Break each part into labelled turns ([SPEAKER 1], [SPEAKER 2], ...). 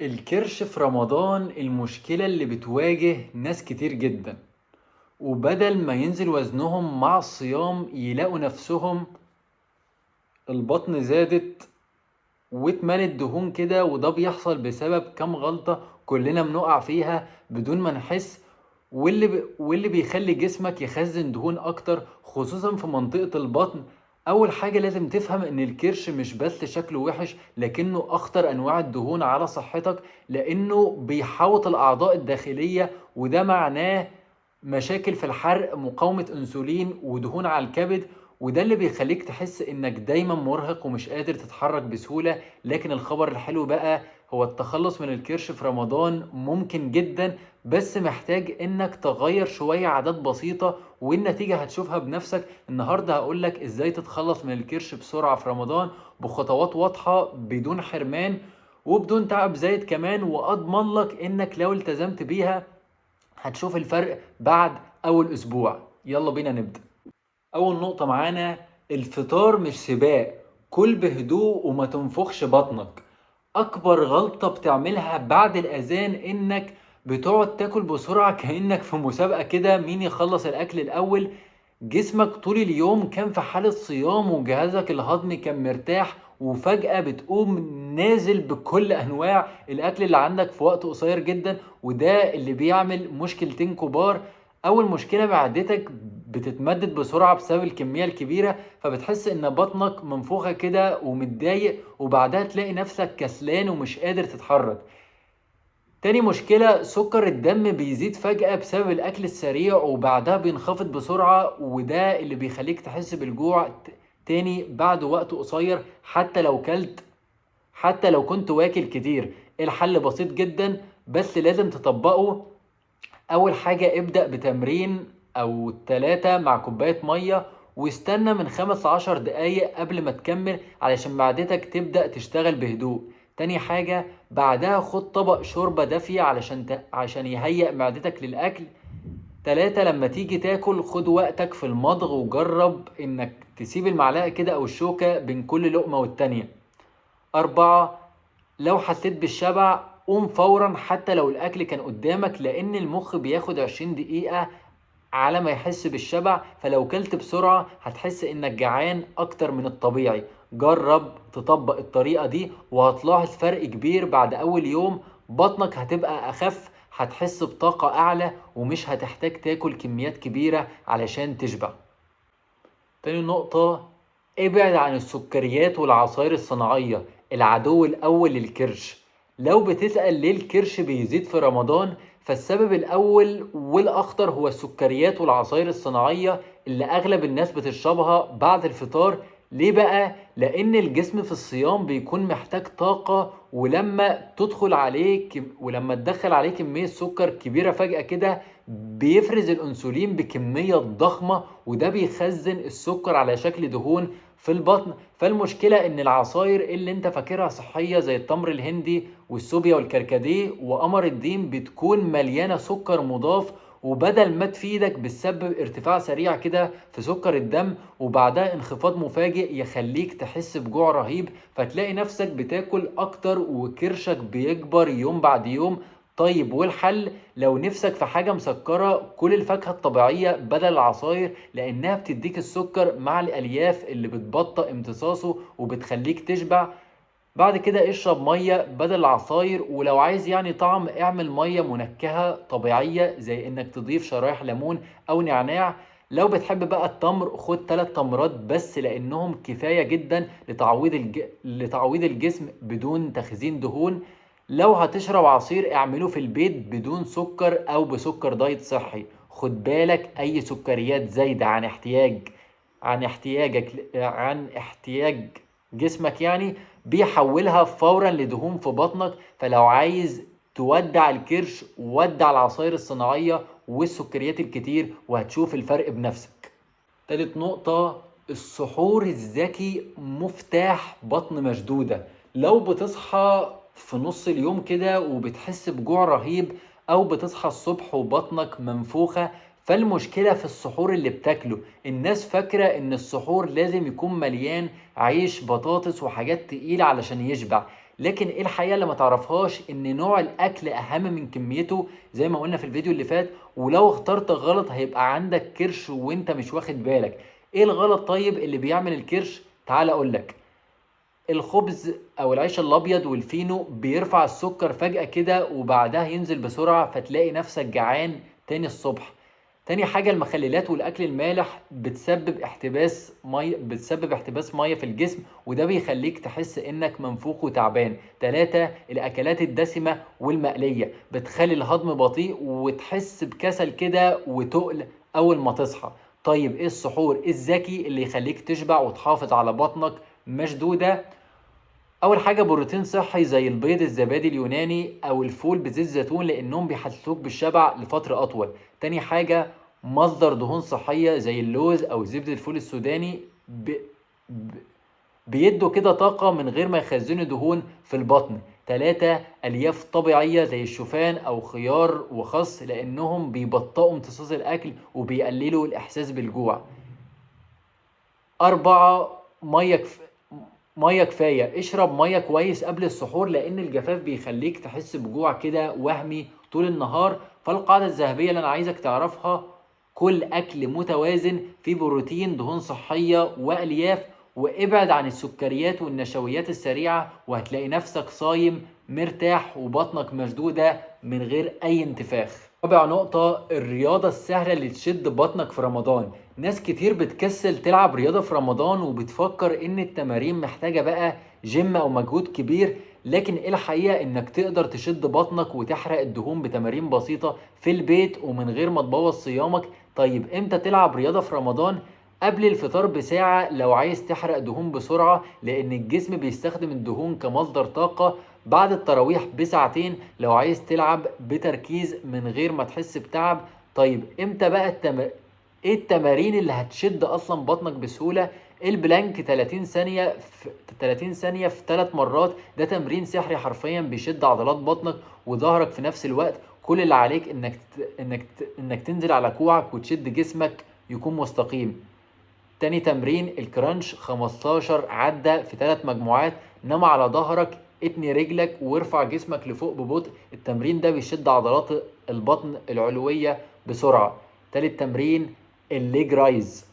[SPEAKER 1] الكرش في رمضان المشكلة اللي بتواجه ناس كتير جدا، وبدل ما ينزل وزنهم مع الصيام يلاقوا نفسهم البطن زادت واتملت دهون كده. وده بيحصل بسبب كام غلطة كلنا بنقع فيها بدون ما نحس، واللي بيخلي جسمك يخزن دهون اكتر خصوصا في منطقة البطن. اول حاجة لازم تفهم ان الكرش مش بس شكله وحش، لكنه اخطر انواع الدهون على صحتك، لانه بيحوط الاعضاء الداخلية، وده معناه مشاكل في الحرق، مقاومة انسولين، ودهون على الكبد، وده اللي بيخليك تحس انك دايما مرهق ومش قادر تتحرك بسهولة. لكن الخبر الحلو بقى هو التخلص من الكرش في رمضان ممكن جدا، بس محتاج انك تغير شوية عادات بسيطة والنتيجة هتشوفها بنفسك. النهاردة هقولك ازاي تتخلص من الكرش بسرعة في رمضان بخطوات واضحة بدون حرمان وبدون تعب زايد كمان، واضمن لك انك لو التزمت بيها هتشوف الفرق بعد اول اسبوع. يلا بينا نبدأ. اول نقطة معانا، الفطار مش سباق، كل بهدوء وما تنفخش بطنك. اكبر غلطة بتعملها بعد الاذان انك بتقعد تاكل بسرعة كأنك في مسابقة كده، مين يخلص الاكل الاول. جسمك طول اليوم كان في حالة صيام وجهازك الهضمي كان مرتاح، وفجأة بتقوم نازل بكل انواع الاكل اللي عندك في وقت قصير جدا، وده اللي بيعمل مشكلتين كبار. اول مشكلة، معدتك بتتمدد بسرعة بسبب الكمية الكبيرة، فبتحس ان بطنك منفوخة كده ومتضايق، وبعدها تلاقي نفسك كسلان ومش قادر تتحرك. تاني مشكلة، سكر الدم بيزيد فجأة بسبب الأكل السريع، وبعدها بينخفض بسرعة، وده اللي بيخليك تحس بالجوع تاني بعد وقت قصير حتى لو كنت واكل كتير. الحل بسيط جدا بس لازم تطبقه. أول حاجة، ابدأ بتمرين أو 3 مع كوباية مية، واستنى من 5 ل 10 دقايق قبل ما تكمل علشان معدتك تبدأ تشتغل بهدوء. تاني حاجة، بعدها خد طبق شوربة دافية عشان يهيئ معدتك للأكل. 3، لما تيجي تاكل خد وقتك في المضغ، وجرب إنك تسيب المعلقة كده أو الشوكة بين كل لقمة والتانية. 4، لو حسيت بالشبع قوم فورا حتى لو الأكل كان قدامك، لأن المخ بياخد 20 دقيقة على ما يحس بالشبع، فلو كلت بسرعة هتحس إنك جعان أكتر من الطبيعي. جرب تطبق الطريقة دي وهتلاحظ فرق كبير بعد أول يوم. بطنك هتبقى أخف، هتحس بطاقة أعلى، ومش هتحتاج تاكل كميات كبيرة علشان تشبع. تاني نقطة، ابعد عن السكريات والعصائر الصناعية، العدو الأول للكرش. لو بتسأل ليه الكرش بيزيد في رمضان، فالسبب الأول والأخطر هو السكريات والعصائر الصناعية اللي أغلب الناس بتشربها بعد الفطار. ليه بقى؟ لأن الجسم في الصيام بيكون محتاج طاقة، ولما تدخل عليه كمية سكر كبيرة فجأة كده بيفرز الأنسولين بكمية ضخمة، وده بيخزن السكر على شكل دهون في البطن. فالمشكلة إن العصاير اللي أنت فاكرها صحية زي التمر الهندي والسوبيا والكركديه وقمر الدين بتكون مليانة سكر مضاف، وبدل ما تفيدك بتسبب ارتفاع سريع كده في سكر الدم، وبعدها انخفاض مفاجئ يخليك تحس بجوع رهيب، فتلاقي نفسك بتاكل أكتر وكرشك بيكبر يوم بعد يوم. طيب والحل؟ لو نفسك في حاجة مسكرة كل الفاكهة الطبيعية بدل العصاير، لأنها بتديك السكر مع الألياف اللي بتبطئ امتصاصه وبتخليك تشبع. بعد كده اشرب مية بدل العصاير، ولو عايز يعني طعم اعمل مية منكهة طبيعية زي انك تضيف شرايح ليمون او نعناع. لو بتحب بقى التمر خد 3 تمرات بس، لانهم كفاية جدا لتعويض الجسم بدون تخزين دهون. لو هتشرب عصير اعمله في البيت بدون سكر او بسكر دايت صحي. خد بالك، اي سكريات زايدة عن احتياجك عن احتياج جسمك يعني بيحولها فورا لدهون في بطنك. فلو عايز تودع الكرش ودع العصاير الصناعية والسكريات الكتير، وهتشوف الفرق بنفسك. تالت نقطة، السحور الذكي مفتاح بطن مشدودة. لو بتصحى في نص اليوم كده وبتحس بجوع رهيب، أو بتصحى الصبح وبطنك منفوخة، فالمشكلة في السحور اللي بتاكله. الناس فاكرة إن السحور لازم يكون مليان عيش بطاطس وحاجات تقيلة علشان يشبع، لكن ايه الحقيقة اللي ما تعرفهاش؟ ان نوع الاكل اهم من كميته زي ما قلنا في الفيديو اللي فات، ولو اخترت غلط هيبقى عندك كرش وانت مش واخد بالك. ايه الغلط طيب اللي بيعمل الكرش؟ تعال اقولك. الخبز او العيش الابيض والفينو بيرفع السكر فجأة كده وبعدها ينزل بسرعة، فتلاقي نفسك جعان تاني الصبح. تاني حاجة المخللات والاكل المالح بتسبب احتباس مية في الجسم، وده بيخليك تحس انك منفوخ وتعبان. 3 الاكلات الدسمة والمقلية بتخلي الهضم بطيء وتحس بكسل كده وتقل اول ما تصحى. طيب ايه السحور الذكي اللي يخليك تشبع وتحافظ على بطنك مشدودة؟ اول حاجة بروتين صحي زي البيض الزبادي اليوناني او الفول بزيت زيتون، لانهم بيحسسوك بالشبع لفترة اطول. تاني حاجة مصدر دهون صحية زي اللوز او زبدة الفول السوداني، بيدوا كده طاقة من غير ما يخزنوا دهون في البطن. 3 الياف طبيعية زي الشوفان او خيار وخس، لانهم بيبطئوا امتصاص الاكل وبيقللوا الاحساس بالجوع. 4 مية كفاية، اشرب مية كويس قبل السحور لان الجفاف بيخليك تحس بجوع كده وهمي طول النهار. فالقاعدة الذهبية اللي انا عايزك تعرفها، كل اكل متوازن فيه بروتين، دهون صحية والياف، وابعد عن السكريات والنشويات السريعة، وهتلاقي نفسك صايم مرتاح وبطنك مشدودة من غير اي انتفاخ. رابع نقطة الرياضة السهلة اللي تشد بطنك في رمضان. ناس كتير بتكسل تلعب رياضة في رمضان وبتفكر ان التمارين محتاجة بقى جيم او مجهود كبير، لكن ايه الحقيقة؟ انك تقدر تشد بطنك وتحرق الدهون بتمارين بسيطة في البيت ومن غير ما تبوظ صيامك. طيب امتى تلعب رياضة في رمضان؟ قبل الفطار بساعة لو عايز تحرق دهون بسرعة، لان الجسم بيستخدم الدهون كمصدر طاقة. بعد التراويح بساعتين لو عايز تلعب بتركيز من غير ما تحس بتعب. طيب امتى بقى ايه التمارين اللي هتشد اصلا بطنك بسهولة؟ ال plank 30 ثانية في 30 ثانية في 3 مرات، ده تمرين سحري حرفيا بيشد عضلات بطنك وظهرك في نفس الوقت. كل اللي عليك انك تنزل على كوعك وتشد جسمك يكون مستقيم. تاني تمرين ال crunch 15 عدة في 3 مجموعات، نام على ظهرك، اتني رجلك وارفع جسمك لفوق ببطء. التمرين ده بيشد عضلات البطن العلوية بسرعة. تالت تمرين ال leg raise،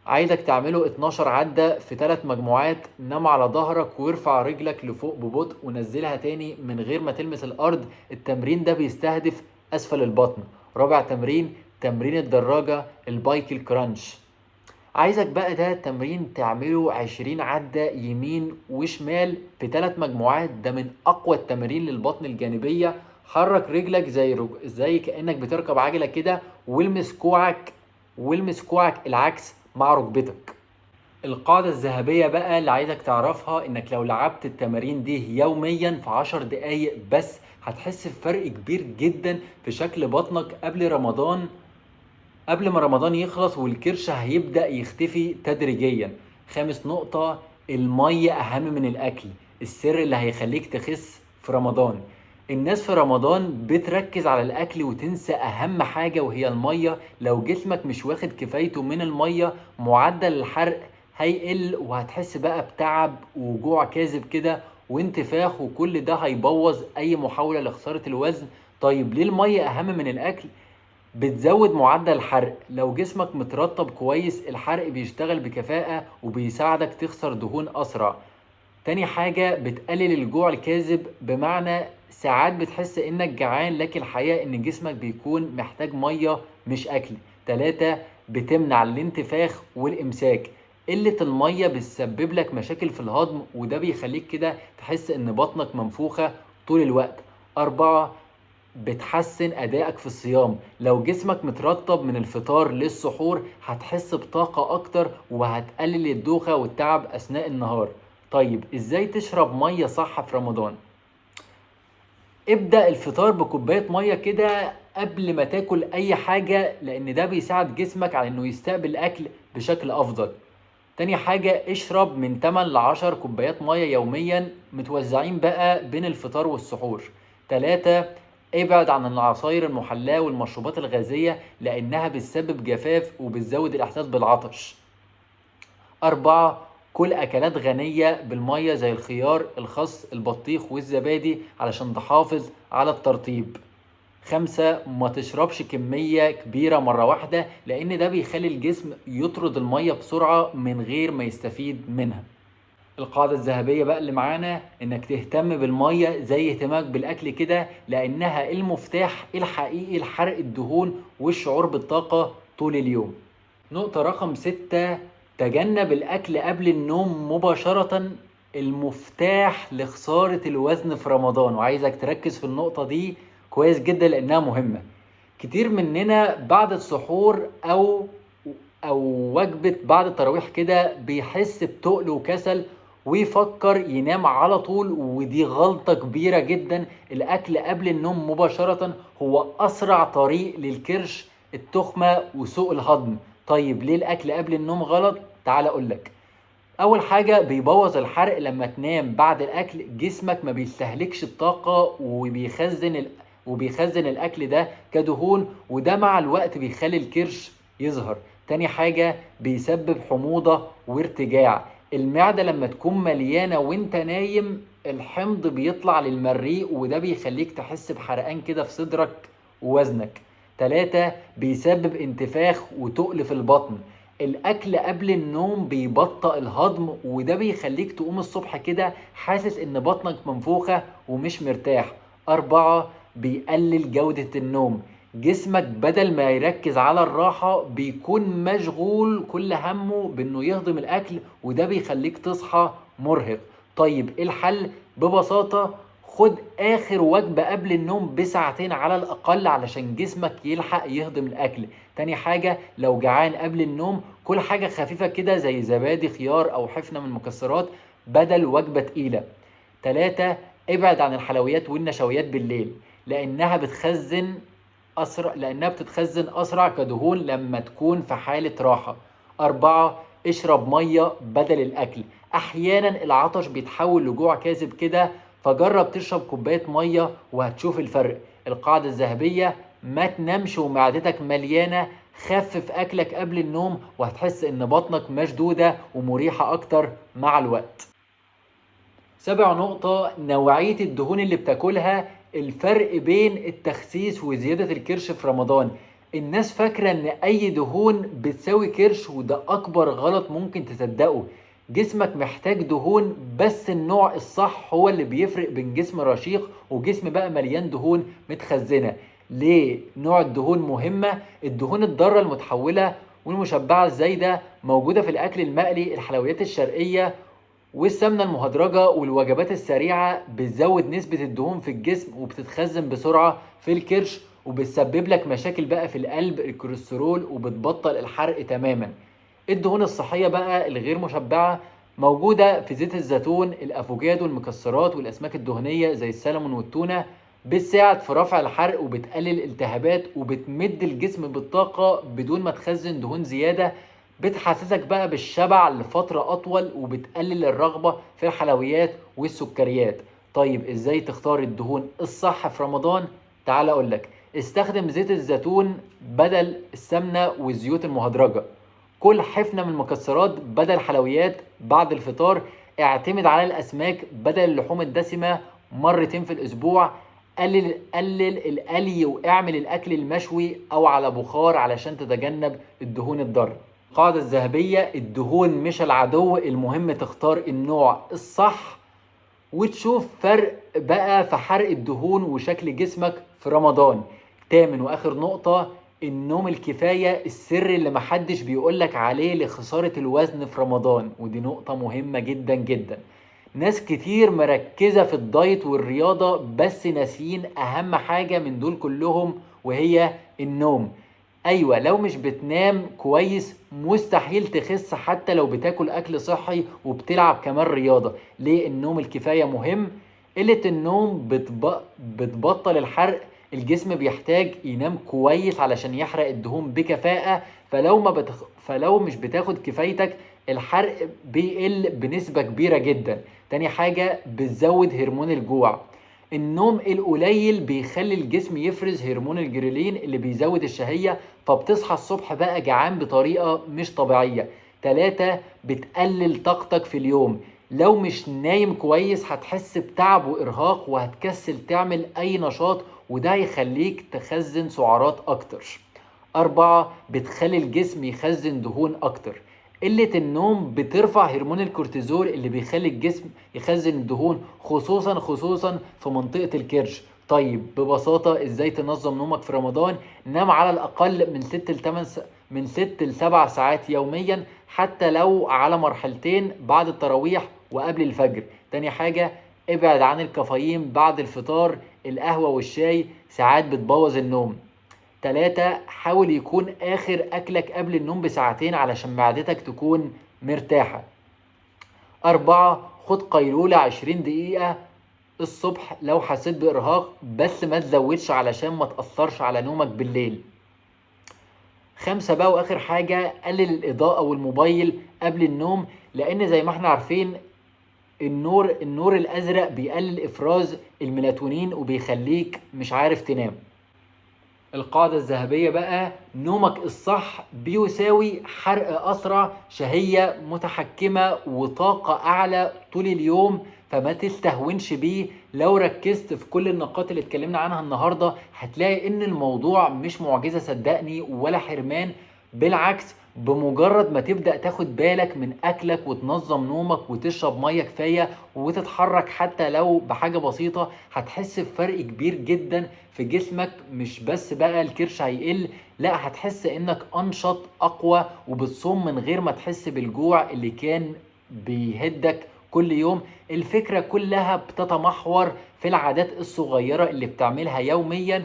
[SPEAKER 1] عايزك تعمله 12 عدة في 3 مجموعات، نام على ظهرك وارفع رجلك لفوق ببطء ونزلها تاني من غير ما تلمس الأرض. التمرين ده بيستهدف أسفل البطن. رابع تمرين تمرين الدراجة ال bike ال crunch، عايزك بقى ده تمرين تعمله 20 عدة يمين وشمال في 3 مجموعات، ده من أقوى التمارين للبطن الجانبية. حرك رجلك زي كأنك بتركب عجلة كده، والمس كوعك العكس مع ركبتك. القاعدة الذهبية بقى اللي عايزك تعرفها، انك لو لعبت التمارين دي يوميا في 10 دقايق بس هتحس بفرق كبير جدا في شكل بطنك قبل ما رمضان يخلص، والكرش هيبدأ يختفي تدريجيا. خامس نقطة المية أهم من الأكل، السر اللي هيخليك تخس في رمضان. الناس في رمضان بتركز على الأكل وتنسى أهم حاجة وهي المية. لو جسمك مش واخد كفايته من المية معدل الحرق هيقل، وهتحس بقى بتعب وجوع كاذب كده وانتفاخ، وكل ده هيبوظ أي محاولة لخسارة الوزن. طيب ليه المية أهم من الأكل؟ بتزود معدل الحرق. لو جسمك مترطب كويس الحرق بيشتغل بكفاءة وبيساعدك تخسر دهون أسرع. تاني حاجة بتقلل الجوع الكاذب، بمعنى ساعات بتحس انك جعان لكن الحقيقة ان جسمك بيكون محتاج مية مش اكل. 3 بتمنع الانتفاخ والامساك. قلة المية بتسبب لك مشاكل في الهضم، وده بيخليك كده تحس ان بطنك منفوخة طول الوقت. 4 بتحسن أدائك في الصيام. لو جسمك مترطب من الفطار للسحور هتحس بطاقة أكتر وهتقلل الدوخة والتعب أثناء النهار. طيب إزاي تشرب مية صح في رمضان؟ ابدأ الفطار بكوباية مية كده قبل ما تاكل أي حاجة، لأن ده بيساعد جسمك على إنه يستقبل الأكل بشكل أفضل. تاني حاجة اشرب من 8 ل 10 كوبايات مية يوميا متوزعين بقى بين الفطار والسحور. 3 ابعد عن العصاير المحلاة والمشروبات الغازية لأنها بتسبب جفاف وبتزود الإحساس بالعطش. 4 كل أكلات غنية بالمية زي الخيار، الخس، البطيخ والزبادي علشان تحافظ على الترطيب. 5، ما تشربش كمية كبيرة مرة واحدة، لأن ده بيخلي الجسم يطرد المية بسرعة من غير ما يستفيد منها. القاعدة الذهبية بقى اللي معانا إنك تهتم بالمية زي اهتمامك بالأكل كده، لأنها المفتاح الحقيقي لحرق الدهون والشعور بالطاقة طول اليوم. نقطة رقم 6، تجنب الأكل قبل النوم مباشرة، المفتاح لخسارة الوزن في رمضان. وعايزك تركز في النقطة دي كويس جدا لأنها مهمة. كتير مننا بعد السحور أو وجبة بعد التراويح كده بيحس بتقل وكسل ويفكر ينام على طول، ودي غلطة كبيرة جدا. الأكل قبل النوم مباشرة هو أسرع طريق للكرش، التخمة وسوء الهضم. طيب ليه الأكل قبل النوم غلط؟ تعال أقولك. أول حاجة بيبوظ الحرق. لما تنام بعد الأكل جسمك ما بيستهلكش الطاقة وبيخزن الأكل ده كدهون، وده مع الوقت بيخلي الكرش يظهر. تاني حاجة بيسبب حموضة وارتجاع. المعدة لما تكون مليانة وانت نايم الحمض بيطلع للمريء، وده بيخليك تحس بحرقان كده في صدرك ووزنك. 3، بيسبب انتفاخ وتقل في البطن. الأكل قبل النوم بيبطئ الهضم، وده بيخليك تقوم الصبح كده حاسس إن بطنك منفوخة ومش مرتاح. 4، بيقلل جودة النوم. جسمك بدل ما يركز على الراحة بيكون مشغول كل همه بإنه يهضم الأكل، وده بيخليك تصحى مرهق. طيب إيه الحل؟ ببساطة خد آخر وجبة قبل النوم بساعتين على الأقل علشان جسمك يلحق يهضم الأكل. تاني حاجة لو جعان قبل النوم كل حاجة خفيفة كده زي زبادي، خيار أو حفنة من المكسرات بدل وجبة تقيلة. 3، ابعد عن الحلويات والنشويات بالليل لأنها بتتخزن أسرع كدهون لما تكون في حالة راحة. 4، اشرب مية بدل الأكل. أحيانا العطش بيتحول لجوع كاذب كده، فجرب تشرب كوباية مية وهتشوف الفرق. القاعدة الذهبية، ما تنامش ومعدتك مليانة، خفف أكلك قبل النوم وهتحس إن بطنك مشدودة ومريحة أكتر مع الوقت. 7 نقطة، نوعية الدهون اللي بتاكلها، الفرق بين التخسيس وزيادة الكرش في رمضان. الناس فاكرة إن أي دهون بتساوي كرش، وده أكبر غلط ممكن تصدقه. جسمك محتاج دهون، بس النوع الصح هو اللي بيفرق بين جسم رشيق وجسم بقى مليان دهون متخزنة. ليه نوع الدهون مهمة؟ الدهون الضارة المتحولة والمشبعة الزايدة موجودة في الأكل المقلي، الحلويات الشرقية والسمنة المهدرجة والوجبات السريعة، بتزود نسبة الدهون في الجسم وبتتخزن بسرعة في الكرش، وبتسبب لك مشاكل بقى في القلب، الكوليسترول، وبتبطل الحرق تماما. الدهون الصحية بقى الغير مشبعة موجودة في زيت الزيتون، الأفوكادو، المكسرات والأسماك الدهنية زي السلمون والتونة، بتساعد في رفع الحرق وبتقلل الالتهابات وبتمد الجسم بالطاقة بدون ما تخزن دهون زيادة، بتحسسك بقى بالشبع لفترة أطول وبتقلل الرغبة في الحلويات والسكريات. طيب إزاي تختار الدهون الصح في رمضان؟ تعال أقولك. استخدم زيت الزيتون بدل السمنة والزيوت المهدرجة، كل حفنة من المكسرات بدل حلويات بعد الفطار، اعتمد على الأسماك بدل اللحوم الدسمة مرتين في الأسبوع، قلل القلي واعمل الأكل المشوي أو على بخار علشان تتجنب الدهون الضارة. القاعدة الذهبية، الدهون مش العدو، المهم تختار النوع الصح وتشوف فرق بقى في حرق الدهون وشكل جسمك في رمضان. 8 وآخر نقطة، النوم الكفاية، السر اللي محدش بيقولك عليه لخسارة الوزن في رمضان، ودي نقطة مهمة جدا جدا. ناس كتير مركزة في الدايت والرياضة بس ناسيين أهم حاجة من دول كلهم وهي النوم. أيوة، لو مش بتنام كويس مستحيل تخس حتى لو بتاكل أكل صحي وبتلعب كمان رياضة. ليه النوم الكفاية مهم؟ قلة النوم بتبطل الحرق، الجسم بيحتاج ينام كويس علشان يحرق الدهون بكفاءة، فلو مش بتاخد كفايتك الحرق بيقل بنسبة كبيرة جدا. تاني حاجة، بتزود هرمون الجوع. النوم القليل بيخلي الجسم يفرز هرمون الجريلين اللي بيزود الشهية، فبتصحى الصبح بقى جعان بطريقة مش طبيعية. 3، بتقلل طاقتك في اليوم. لو مش نايم كويس هتحس بتعب وإرهاق وهتكسل تعمل أي نشاط، وده هيخليك تخزن سعرات أكتر. 4، بتخلي الجسم يخزن دهون أكتر. قلة النوم بترفع هرمون الكورتيزول اللي بيخلي الجسم يخزن الدهون، خصوصا في منطقة الكرش. طيب ببساطة ازاي تنظم نومك في رمضان؟ نام على الأقل من 6 ل 7 ساعات يوميا، حتى لو على مرحلتين، بعد التراويح وقبل الفجر. تاني حاجة، ابعد عن الكافيين بعد الفطار، القهوة والشاي ساعات بتبوظ النوم. 3، حاول يكون آخر أكلك قبل النوم بساعتين علشان معدتك تكون مرتاحة. 4، خد قيلولة 20 دقيقة الصبح لو حسيت بإرهاق، بس ما تزودش علشان ما تأثرش على نومك بالليل. 5 بقى وآخر حاجة، قلل الإضاءة والموبايل قبل النوم، لأن زي ما احنا عارفين النور الأزرق بيقلل إفراز الميلاتونين وبيخليك مش عارف تنام. القاعدة الذهبية بقى، نومك الصح بيساوي حرق أسرع، شهية متحكمة، وطاقة أعلى طول اليوم، فما تستهونش بيه. لو ركزت في كل النقاط اللي اتكلمنا عنها النهاردة هتلاقي إن الموضوع مش معجزة صدقني ولا حرمان، بالعكس بمجرد ما تبدأ تاخد بالك من أكلك وتنظم نومك وتشرب مية كفاية وتتحرك حتى لو بحاجة بسيطة، هتحس بفرق كبير جدا في جسمك. مش بس بقى الكرش هيقل، لا هتحس انك انشط اقوى وبتصوم من غير ما تحس بالجوع اللي كان بيهدك كل يوم. الفكرة كلها بتتمحور في العادات الصغيرة اللي بتعملها يوميا،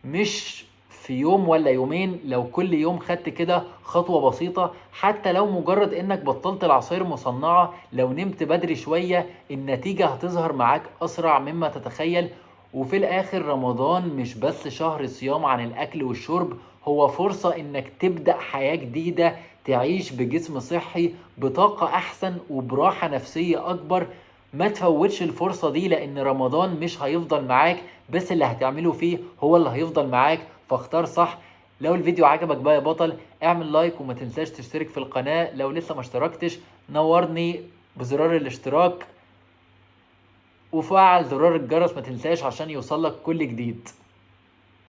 [SPEAKER 1] مش في يوم ولا يومين. لو كل يوم خدت كده خطوة بسيطة، حتى لو مجرد انك بطلت العصاير المصنعة، لو نمت بدري شوية، النتيجة هتظهر معاك اسرع مما تتخيل. وفي الاخر رمضان مش بس شهر صيام عن الاكل والشرب، هو فرصة انك تبدأ حياة جديدة، تعيش بجسم صحي، بطاقة احسن، وبراحة نفسية اكبر. ما تفوتش الفرصة دي، لان رمضان مش هيفضل معاك، بس اللي هتعمله فيه هو اللي هيفضل معاك، فاختار صح. لو الفيديو عجبك بقى يا بطل، اعمل لايك وما تنساش تشترك في القناة لو لسه ما اشتركتش. نورني بزرار الاشتراك وفعل زرار الجرس ما تنساش عشان يوصلك كل جديد.